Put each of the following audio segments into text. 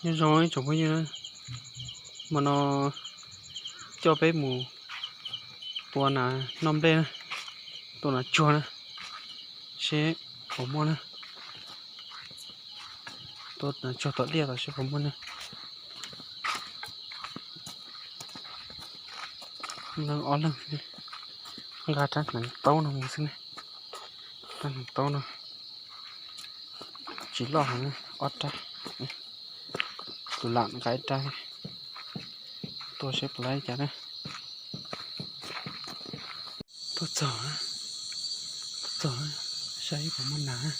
Nyob zoo ib tsoom phooj ywg na, hmo no coj peb mus tua nas noj nplej na, tua nas tsuag na, seb puas muaj na. Tua nas tsuag tom liaj los seb puas muaj na. Leej ob leeg xwb, nqa rab hneev taub no mus xwb ne. Rab hneev taub no tsis loj heev, ob rab, tus lam nqa ib rab, tua seb puas laib cas na. Tuaj txog, tuaj txog, saib puas muaj nas.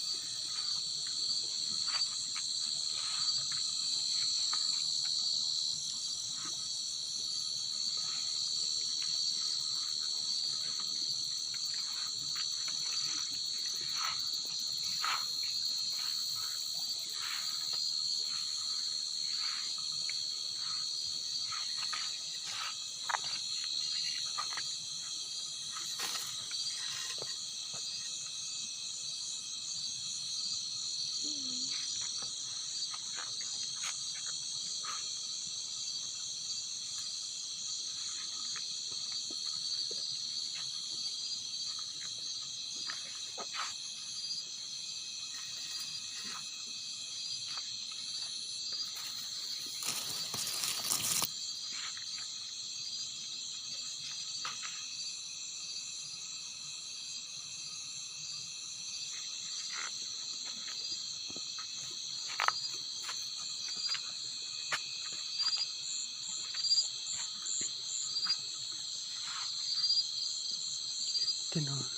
Tej no nws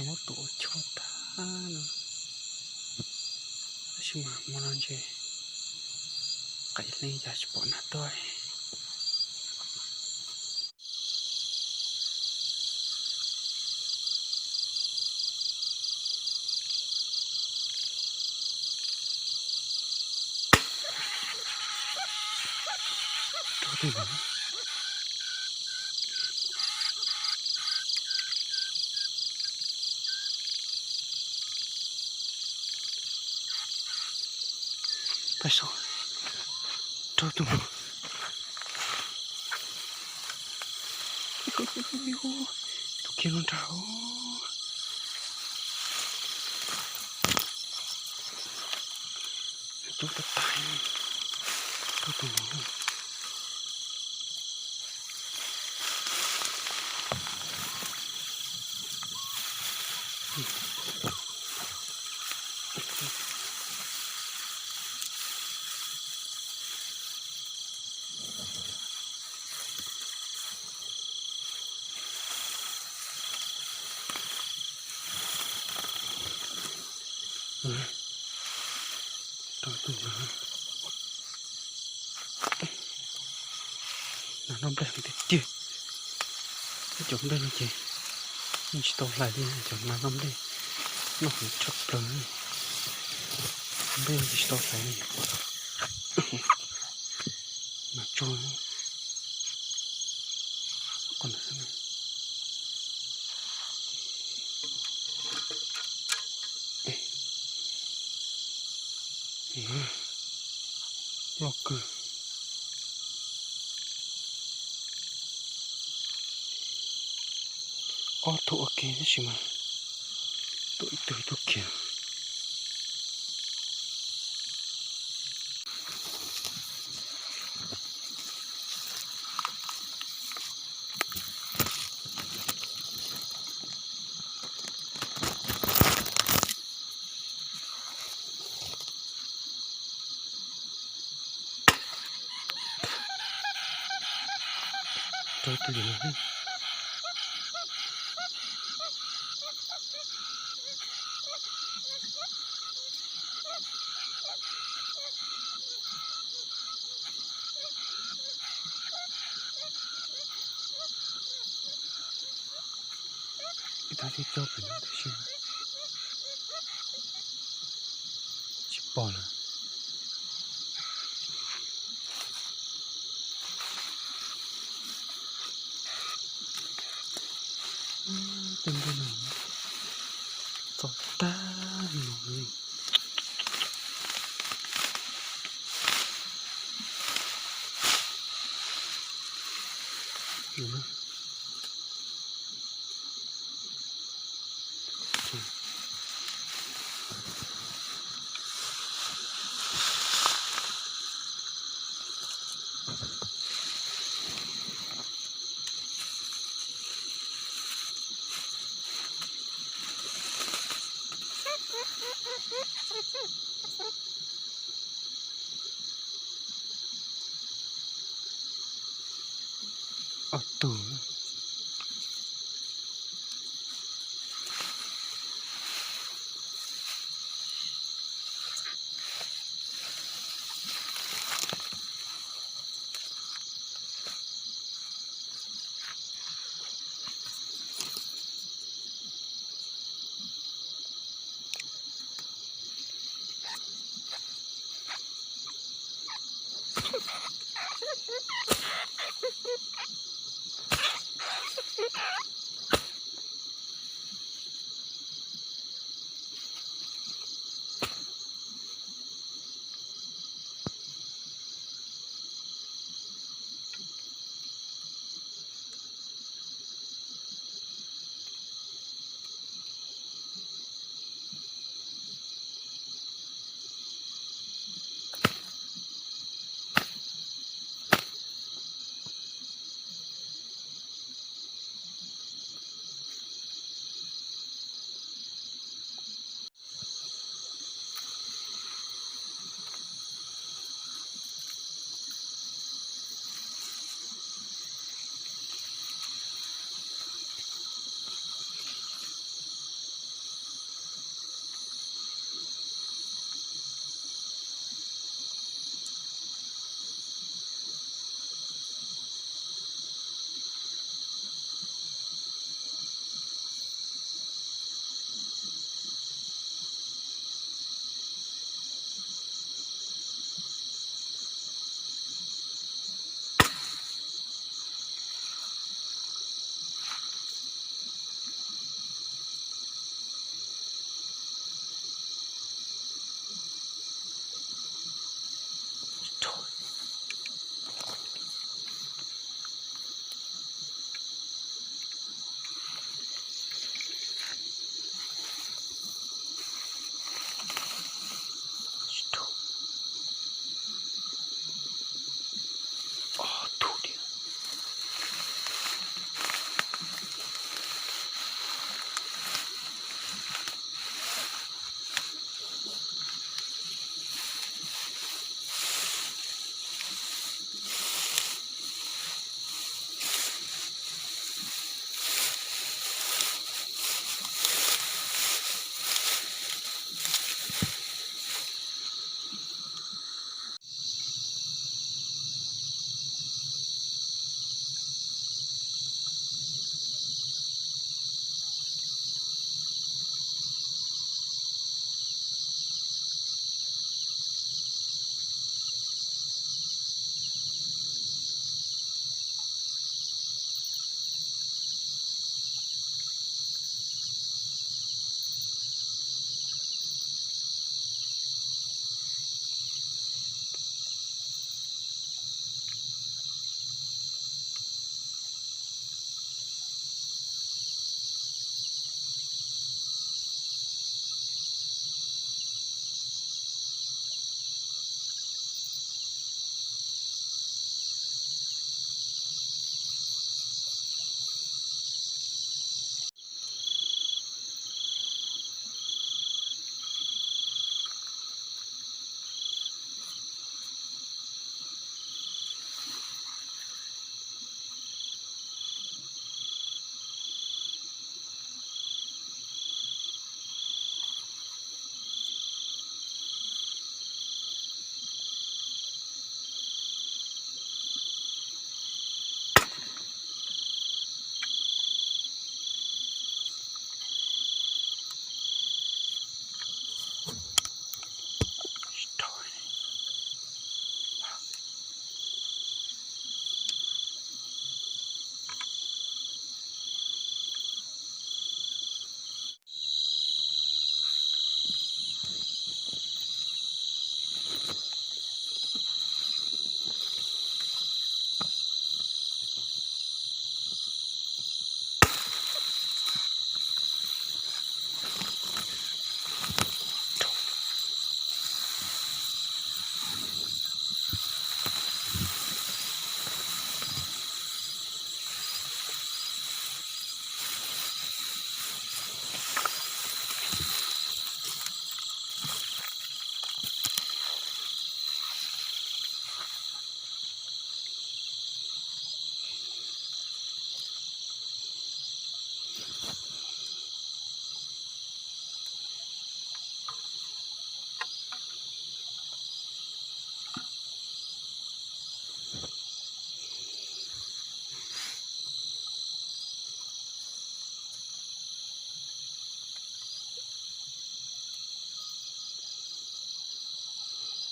muab tua ua choj tag no, tab sis mas hmo no ntshe qaim leej yog tsis pom nas tuaj. Pais saud, rau tus, tus kiag lub nrag, coob tag tag, rau tus no. Rau tus no, nas noj nplej heev tiag tiag. Ib cov nplej no ces yeej tsis tau hlais li, cov nas noj nplej noj heev tshaj plaws. Nplej no ces tsis tau hlais li. Nas tsuag. Loj kawg. Ob tug ua ke tab sis mas tua ib tug ib tug kiag. Rau tus yus no. Ib tug twb cog pem no tab sis tsis pom lawm. Tej nplej no txog tag no li. Ob tug.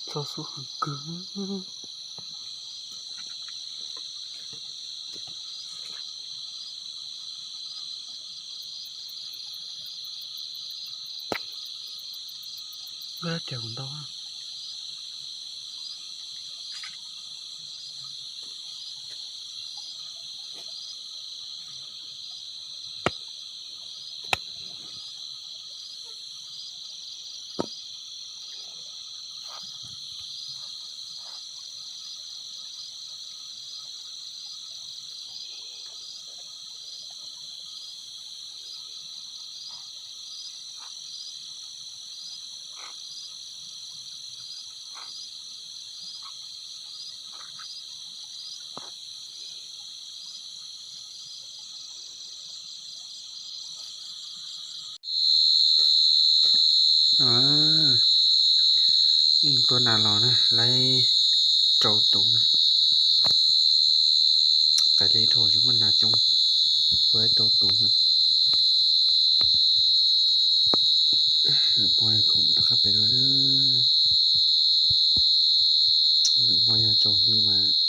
Txog xub heev kawg. Wb dab riam kuv ntau. Tua nas los na, laib rau tus na. Qais li dhau tsis muaj nas coob, tua laib rau tus na. Lwm hmo yog khoom rov qab pem dua na. Lwm hmo yog tsaus hli mas